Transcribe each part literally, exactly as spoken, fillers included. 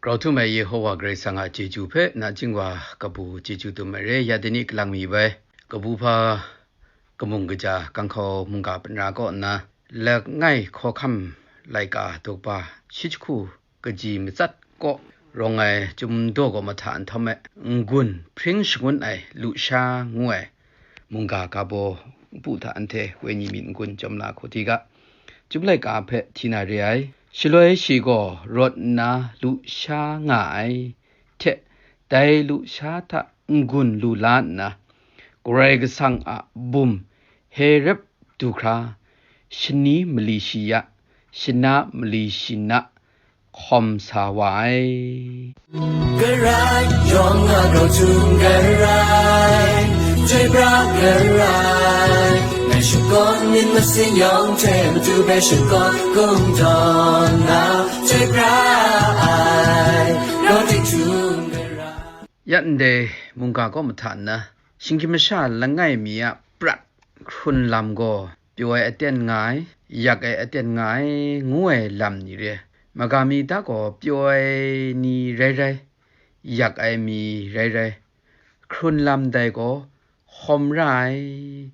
Grau htum ai Yehowa Karai Kasang a chyeju hpe nachying wa kabu chyeju dum ai re. Ya dai ni kalang mi bai, kabu hpa kamung kaja, kanghkau mungga panra kaw nna, langai hkawhkam laika daw kaba shi jahku kaji matsat kaw rawng ai Chyum daw kaw mahta nhtawm e n-gun hpring shangun ai lusha ngu ai mungga ga baw npu hta anhte wenyi myit n-gun chyawm la hku di ga. Chyum laika hpe hti na re ai. Shaloi shi gaw rawt nna lusha nga ai hte, dai lusha hta n-gun lu la nna, Karai Kasang a bum Horeb du hkra, shani mali shi ya, shana mali shi na hkawm sa wa ai. Karai yawng a grau htum karai, chyoi pra karai, ngai shakawn myit masin yawng hte matu bai shakawn kungdawn na, chyoi pra ai, grau htum karai. Ya ndai mungga kaw mahta nna, shinggyim masha langai mi a prat hkrun lam gaw pyaw ai aten nga ai, yak ai aten nga ai, ngu ai lam ni re. Maga mi hta gaw pyaw ai ni rai rai, yak ai mi rai rai, hkrun lam dai gaw hkawm ra ai,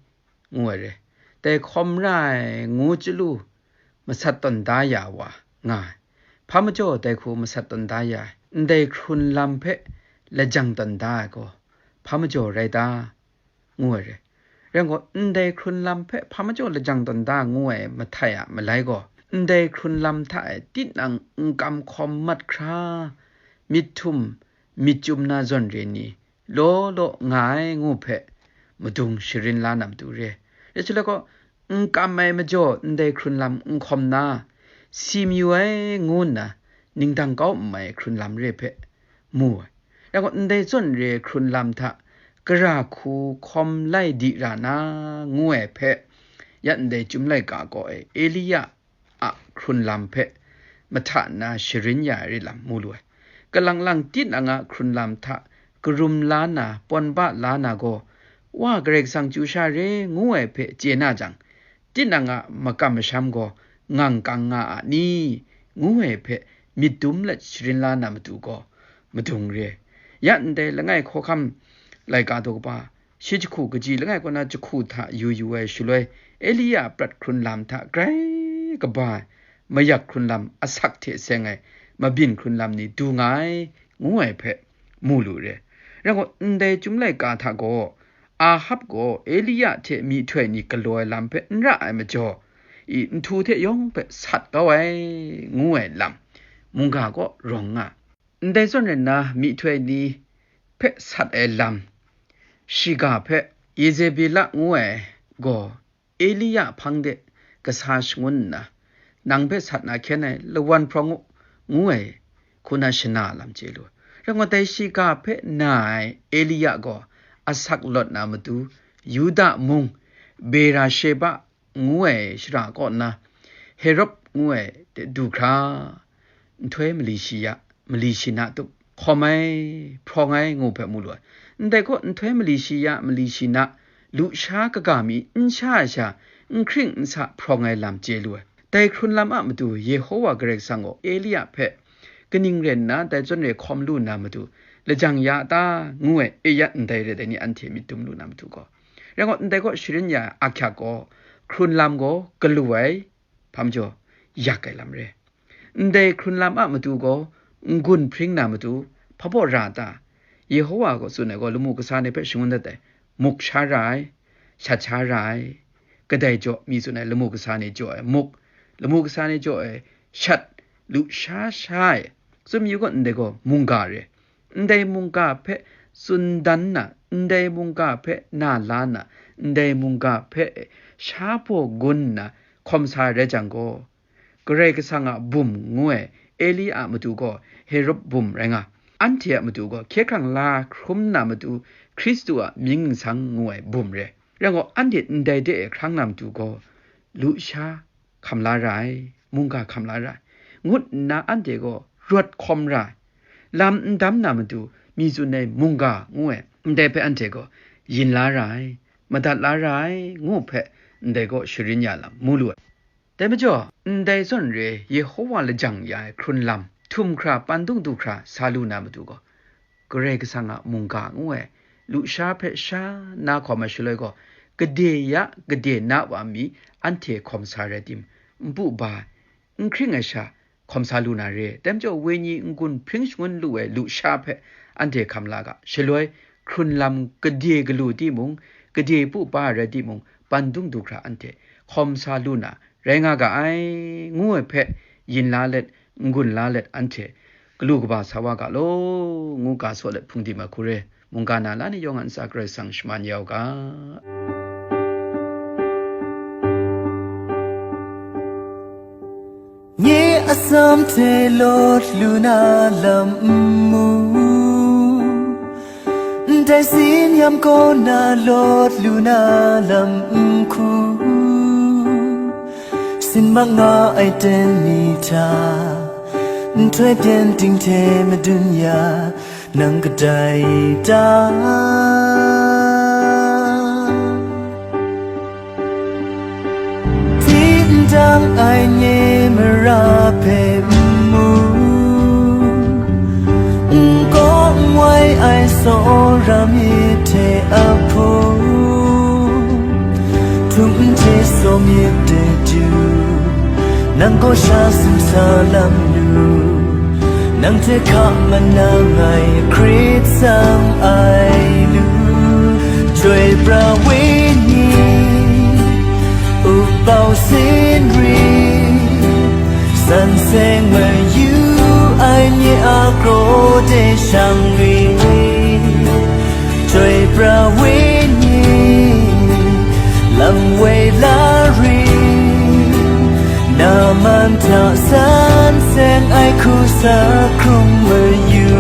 ngu ai re. Dai hkawm ra ai ngu chyalu masat tawn da ya wa nga ai. Hpa majaw dai hku masat tawn da ya ai, ndai hkrun lam hpe lajang tawn da ai gaw hpa majaw rai ta? Ngu ai re. Rai gaw, ndai hkrun lam hpe hpa majaw lajang tawn da ngu ai mahtai a malai gaw, ndai hkrun lam hta e tinang n kam hkawm mat hkra, myit htum, myit chyum na zawn re ni, law law nga ai ngu hpe madung sharin la na matu re. Rai shaloi gaw, n kam ai majaw ndai hkrun lam n hkawm na, si mayu ai ngu nna ningdang kau n mai hkrun lam re hpe mu ai. Rai gaw, ndai zawn re hkrun lam hta gara hku hkawm lai di ra na, ngu ai hpe, ya ndai Chyum laika kaw e Elia a hkrun lam hpe mahta nna sharin ya ai re lam mu lu ai. Kalang lang tinang a hkrun lam hta karum la na, pawn ba la na gaw, Wa Karai Kasang chyu sha re ngu ai hpe chye na jang, tinang a makam masham gaw ngang kang nga a ni? Ngu ai hpe myit dum let sharin la na matu gaw madung re. Ya ndai langai hkawhkam laika daw kaba shi jahku kaji langai kaw na jahku hta yu yu ai shaloi, Elia a prat hkrun lam hta grai kaba ai, mayak hkrun lam asak hte seng ai mabyin hkrun lam ni du nga ai, ngu ai hpe mu lu re. Rai gaw, ndai Chyum laika hta gaw, Ahab gaw Elia hte myihtoi ni galaw ai lam hpe n ra ai majaw, i nhtu hte yawng hpe sat kau ai, ngu ai lam mungga kaw rawng nga. Ndai zawn rai nna, myihtoi ni hpe sat ai lam shiga hpe Yezebela ngu ai gaw Elia hpang de kasa shangun nna, nang hpe sat na hkyen ai lawan hprawng u, ngu ai hku na shana lam chye lu ai. Rai gaw, dai shiga hpe na ai Elia gaw asak lawt na matu, Yuda mung, Berasheba ngu ai shara kaw nna, Horeb ngu ai de du hkra, nhtoi mali shi ya, mali shi na tup, hkawm ai, hprawng ai ngu hpe mu lu ai. Ndai gaw nhtoi mali shi ya, mali shi na, lusha kaga mi n sha ai sha, n hkring n sa hprawng ai lam chye lu ai. Dai hkrun lam a matu Yehowa Karai Kasang gaw Elia hpe, kaning rai nna dai zawn re hkawm lu na matu lajang ya ta? Ngu ai, e ya ndai rai dai ni anhte myit dum lu na matu gaw. Rai gaw, ndai gaw sharin ya ai ahkyak gaw, hkrun lam gaw galu ai, hpa majaw, yak ai lam re. Ndai hkrun lam a matu gaw, n-gun hpring na matu, hpa baw ra ta? Yehowa gaw tsun ai gaw, lamu kasa ni hpe shangun dat ai, muk sha ra ai, shat sha ra ai, kadai jaw mi tsun ai, lamu kasa ni jaw ai muk, lamu kasa ni jaw ai shat, lusha sha ai, tsun mayu gaw, ndai gaw mungga re. Ndai mungga hpe tsun dan na, ndai mungga hpe na la na, ndai mungga hpe sha baw gun nna hkawm sa rai jang gaw, Karai Kasang a bum ngu ai Eli a matu gaw Herod bum rai nga, anhte a matu gaw hkye hkrang la hkrum na matu Hkristu a mying nsang ngu ai bum re. Rai gaw, anhte ndai de e hkrang na matu gaw, lusha hkam la ra ai, mungga hkam la ra ai, ngut nna anhte gaw rawt hkawm ra ai, lam n dam na matu mi tsun ai mungga ngu ai, ndai hpe anhte gaw yin la ra ai, madat la ra ai, ngu hpe ndai gaw sharin ya lam mu lu ai. Dai majaw, ndai zawn re Yehowa lajang ya ai hkrun lam, htum hkra pandung du hkra sa lu na matu gaw, Karai Kasang a mungga ngu ai lusha hpe sha na hkawm ai shaloi gaw, gade ya gade na wa mi anhte hkawm sa rai tim, npu ba, n hkring ai sha hkawm sa lu na re. Dai majaw, wenyi n-gun hpring shangun lu ai lusha hpe anhte hkam la ga. Shaloi, hkrun lam gade galu timung, gade pu pa rai timung, pandung du hkra anhte hkawm sa lu na rai nga ga ai, ngu ai hpe yin la let, n-gun la let, anhte galu kaba sa wa ga law, ngu ga saw let hpung di ma hku re. Mungga na la ni yawng a ntsa Karai Kasang shaman ya u ga. Nye atsam hte lawt lu na lam n mu, ndai sin yam kaw na lawt lu na lam n hku, sin mak nga ai ten ni hta, nhtoi pyen ting hte madun ya, nang kadai ta? Hti ndang ai nye mara hpe n mu, n kaw n wai ai tsawra myit hte ahpung, htum n hte saw myit de du, nang kaw sha sumsa lam lu, nang hte hka manang ai Hkrit tsang ai lu, Chyoi pra Wenyi, upau sinri, san seng mayu ai nye a kraw de shang ri, Chyoi pra Wenyi, lam woi la ri, na man hta san seng ai hku sa hkrung mayu,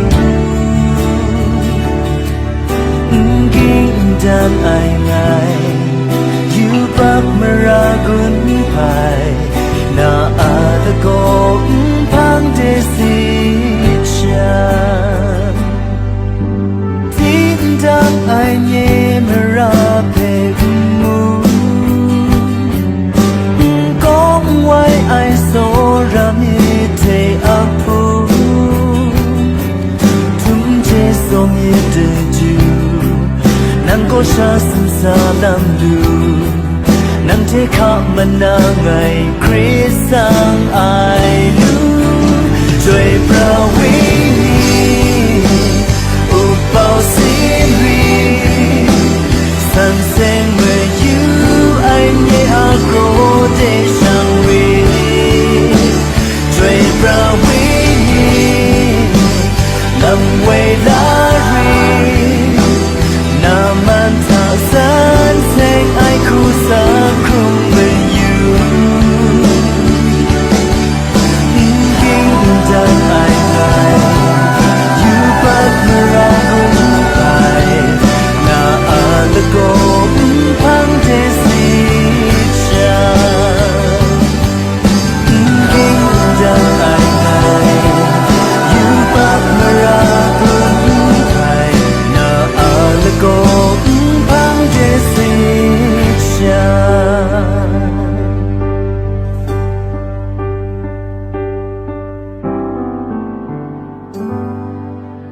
n ging n dan ai ngai, yubak mara gun hpai, na a lagaw n hpang de sit sha. Hti ndang ai nye mara hpe n mu, n kaw n wai ai tsawra myit hte ahpung, htum hte saw myit de du, nang kaw sha sumsa lam lu, nang hte hka manang ai Hkrit